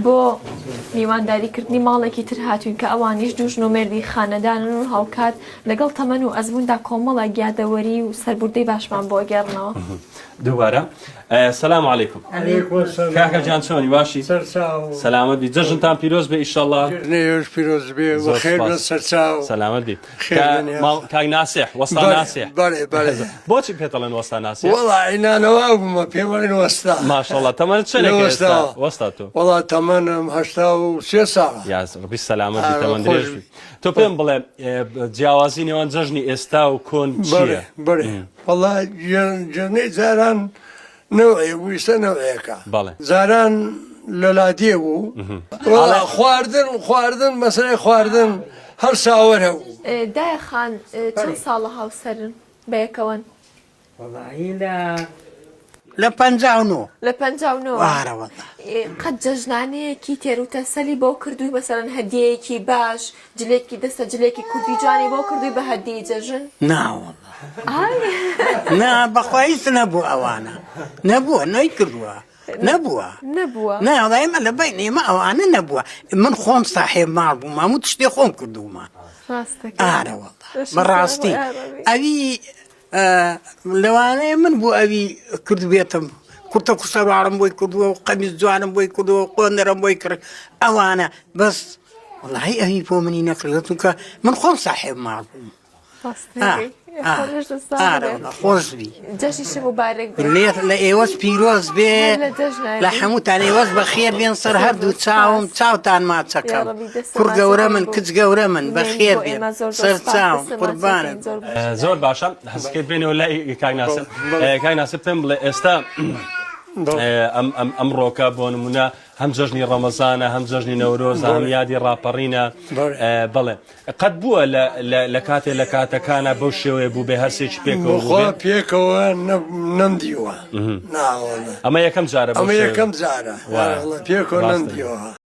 بۆ میوانداریکردنی ماڵێکی تر هاتووین کە ئەوانیش دوو ژن و مێردی خانەدانن و هاوکات لەگەڵ تەمەن و ئەزمووندا کۆمەڵێک یادەوەری و سەربوردەی باشمان بۆ ئەگێڕنەوە. دووبارە سلام علیکم کاکە جان چۆنی باشی سەلامەت بی جەژنتان پیرۆز بێ ئیشەڵا پیرۆز بێ خێر سەرچاو سەلامەت بی کاک ناسێح وەستا ناسێح بۆچی پێتەڵێن وەستا ناسێح وەڵا عینانەوە بوومە پێمەڵێن وەستا ماشەڵڵا تەمەنت چەندێکە ئێستا وەستا تۆ وەڵا تەمەنم 83 ساڵە یاس ڕبی سەلامەت بی تەمەن درێژ بی تۆ پێم بڵێ جیاوازی نێوان جەژنی ئێستا و کۆن چییە؟ بەڵێ وەڵا جەژنی جاران نەوعێ بوو ئیستا نەوعێکە بەڵێ جاران لە لادێ بوو وەڵا خواردن خواردن مەسەلەی خواردن هەر ساوەر هەبوو. دایە خان چەند ساڵە هاوسەرن بەیەکەوەن؟ وەڵاهی لە لە 59. لە 59. ئارە وەڵا. قەت جەژنانەیەکی تێروتەسەلی بۆ کردووی مەسەلەن هەدیەیەکی باش جلێکی دەستە جلێکی کوردی جوانی بۆ کردووی بە هەدیەی جەژن؟ نا وەڵا. نا بەخوا هیچ نەبوو ئەوانە نەبووە نەیکردووە نەبووە نەبووە نا وەڵا ئێمە لە بین ئێمە ئەوانە نەبووە من خۆم ساحێب ماڵ بووم هەموو شتێ خۆم کردوومە ڕاستەکەی ئارە وەڵا بەڕاستی ئەوی لەوانەیە من بۆ ئەوی کردبێتم کورتە کوسەواڕم بۆی کردووە و قەمیز جوانم بۆی کردووە و قۆنەرم بۆی کرد ئەوانە بەس وڵی ئەوی بۆ منی نەکردوە چونکە من خۆم ساحێب ماڵ بووم خۆشبی جەژنیشی موبارەک بێ لێت لە ئێوەش پیرۆز بێ لە هەمووتان ئێوەش بەخێر بێن سەر هەردوو چاوم چاوتان ماچەکەم کوڕ گەورە من کچ گەورە من بەخێر بێن سەر چاوم قوربانت. زۆر باشە حەزکەیت بێنەوە لای کاک ناسر کاک ناسر پێم بڵێ ئێستا ئەم ڕۆکە بۆ نمونە هەم جەژنی ڕەمەزانە هەم جەژنی نەورۆزە هەم یادی ڕاپەڕینە بەڵێ قەت بووە لە کاتێ لە کاتەکانە بەو شێوەیە بوو بێ هەرسێکی پێکەوە بخوا پێکەوە نەمدیوە ئەمە یەکەم جارە ئەمە یەکەم جارە پێکەوە نەمدیوە.